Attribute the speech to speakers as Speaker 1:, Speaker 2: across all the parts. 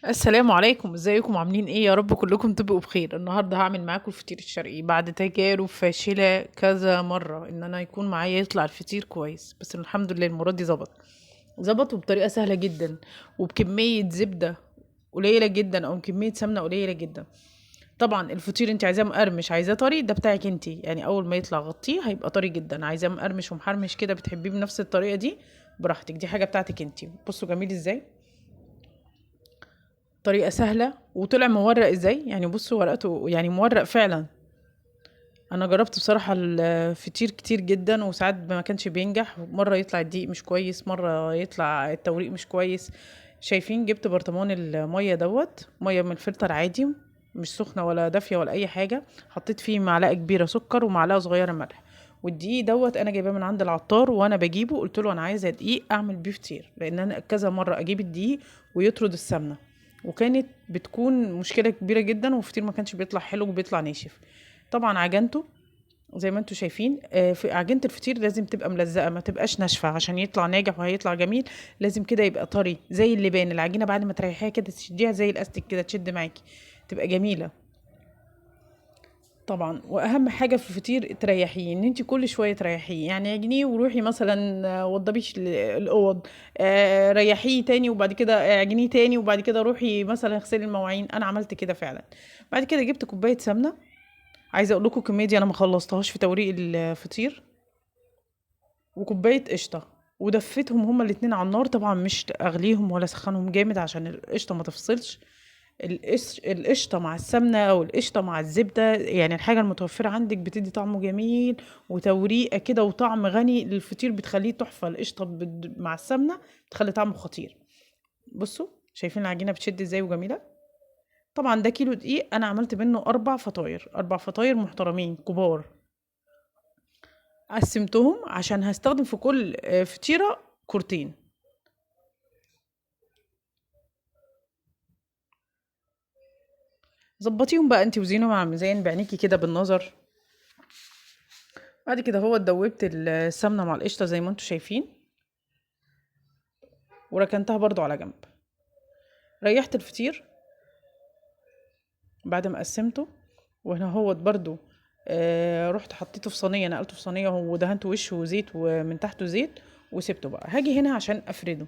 Speaker 1: السلام عليكم، ازيكم؟ عاملين ايه؟ يا رب كلكم تبقوا بخير. النهارده هعمل معاكم الفطير الشرقي بعد تجارب فاشلة كذا مرة ان انا يكون معايا يطلع الفطير كويس، بس الحمد لله المرة دي ظبط وبطريقة سهلة جدا وبكميه زبدة قليله جدا او كمية سمنه قليله جدا. طبعا الفطير انت عايزاه مقرمش عايزاه طري، ده بتاعك انت، يعني اول ما يطلع غطيه هيبقى طري جدا. عايزاه مقرمش ومحرمش كده بتحبيه بنفس الطريقة دي براحتك، دي حاجة بتاعتك انت. بصوا جميل ازاي، طريقه سهلة وطلع مورق ازاي، يعني بصوا ورقته يعني مورق فعلا. انا جربت بصراحة الفطير كتير جدا وساعات ما كانش بينجح، مرة يطلع الدقيق مش كويس، مرة يطلع التوريق مش كويس. شايفين جبت برطمان المية دوت، مية من الفلتر عادي مش سخنة ولا دافيه ولا اي حاجة، حطيت فيه معلقه كبيرة سكر ومعلقة صغيرة ملح. والدقيق دوت انا جايباه من عند العطار، وانا بجيبه قلت له انا عايزه دقيق اعمل بيه فطير، لان انا كذا مرة اجيب الدقيق ويطرد السمنة، وكانت بتكون مشكلة كبيرة جدا والفطير ما كانش بيطلع حلو وبيطلع ناشف. طبعا عجنته زي ما انتم شايفين. في عجينه الفطير لازم تبقى ملزقه، ما تبقاش ناشفة عشان يطلع ناجح وهيطلع جميل. لازم كده يبقى طري زي اللبان، العجينة بعد ما تريحيها كده تشديها زي الاستيك كده تشد معاكي تبقى جميلة. طبعا واهم حاجة في الفطير تريحيه، ان انت كل شوية تريحيه، يعني اعجنيه وروحي مثلا وضبيش الاوض، ريحيه تاني وبعد كده اعجنيه تاني وبعد كده روحي مثلا اغسلي المواعين. انا عملت كده فعلا. بعد كده جبت كوباية سمنه، عايزه اقول لكم الكمية دي انا ما خلصتهاش في توريق الفطير، وكوبايه قشطه، ودفيتهم هما الاتنين على النار. طبعا مش اغليهم ولا اسخنهم جامد عشان القشطه ما تفصلش. القشطه مع السمنة او القشطه مع الزبدة، يعني الحاجة المتوفرة عندك بتدي طعمه جميل وتوريقه كده وطعم غني للفطير، بتخليه تحفة. القشطه مع السمنة بتخلي طعمه خطير. بصوا شايفين العجينة بتشد ازاي وجميلة. طبعا ده كيلو دقيق انا عملت منه 4 فطاير، 4 فطاير محترمين كبار، قسمتهم عشان هستخدم في كل فطيره كورتين. ظبطيهم بقى انتي وزينهم على الميزان بعينيكي كده بالنظر. بعد كده هو دوبت السمنة مع القشطه زي ما انتوا شايفين، وركنتها برضو على جنب. ريحت الفطير بعد ما قسمته، وهنا هو برضو، رحت حطيته في صينية، نقلته في صينية ودهنت وشه زيت ومن تحته زيت وسبته بقى. هاجي هنا عشان افرده،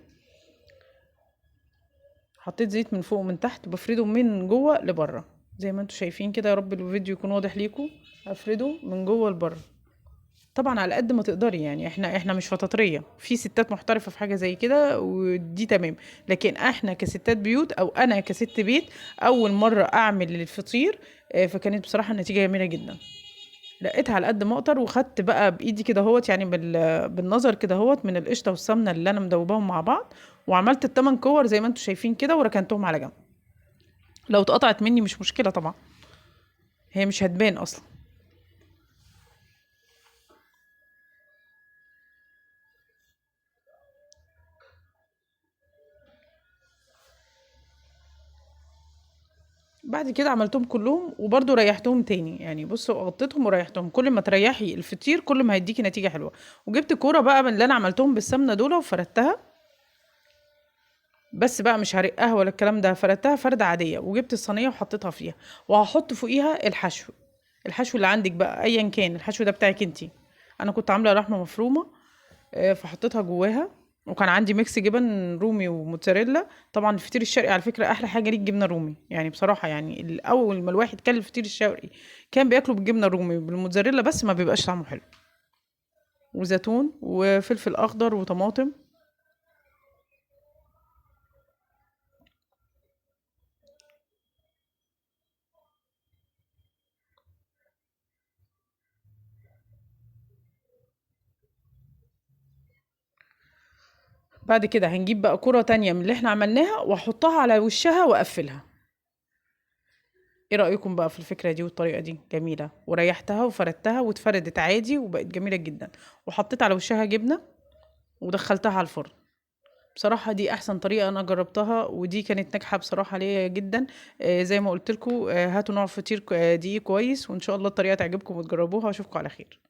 Speaker 1: حطيت زيت من فوق ومن تحت، بفرده من جوه لبره زي ما انتوا شايفين كده. يا رب الفيديو يكون واضح ليكم. افرده من جوه لبره طبعا على قد ما تقدري، يعني احنا مش فطاطريه، في ستات محترفه في حاجة زي كده ودي تمام، لكن احنا كستات بيوت او انا كست بيت اول مرة اعمل الفطير، فكانت بصراحة النتيجة جميلة جدا. لقيتها على قد ما اقدر، وخدت بقى بايدي كده اهوت، يعني بالنظر كده اهوت من القشطه والسمنه اللي انا مدوباهم مع بعض، وعملت التمن كور زي ما انتوا شايفين كده وركنتهم على جنب. لو اتقطعت مني مش مشكلة طبعا، هي مش هتبان اصلا. بعد كده عملتهم كلهم وبرضو ريحتهم تاني، يعني بصوا غطيتهم وريحتهم. كل ما تريحي الفطير كل ما هيديكي نتيجة حلوة. وجبت كورة بقى من اللي انا عملتهم بالسمنة دول وفردتها، بس بقى مش هرقها ولا الكلام ده، فردتها فردة عادية. وجبت الصينية وحطيتها فيها، وهحط فوقيها الحشو، الحشو اللي عندك بقى ايا كان الحشو ده بتاعك انتي. انا كنت عاملة لحمة مفرومة، فحطيتها جواها، وكان عندي ميكس جبن رومي وموتزاريلا. طبعا الفطير الشرقي على فكرة احلى حاجة ليه الجبنة الرومي، يعني بصراحة الاول ما الواحد كان الفطير الشرقي كان بياكله بالجبنة الرومي بالموتزاريلا بس ما بيبقاش طعمه حلو. وزيتون وفلفل اخضر وطماطم. بعد كده هنجيب بقى كرة تانية من اللي احنا عملناها واحطها على وشها واقفلها. ايه رأيكم بقى في الفكرة دي والطريقة دي؟ جميلة. وريحتها وفردتها واتفردت عادي وبقت جميلة جدا، وحطيت على وشها جبنة ودخلتها على الفرن. بصراحة دي احسن طريقة انا جربتها، ودي كانت ناجحة بصراحة ليا جدا. زي ما قلت لكم، هاتوا نوع فطير دقيق كويس، وان شاء الله الطريقة تعجبكم وتجربوها. واشوفكم على خير.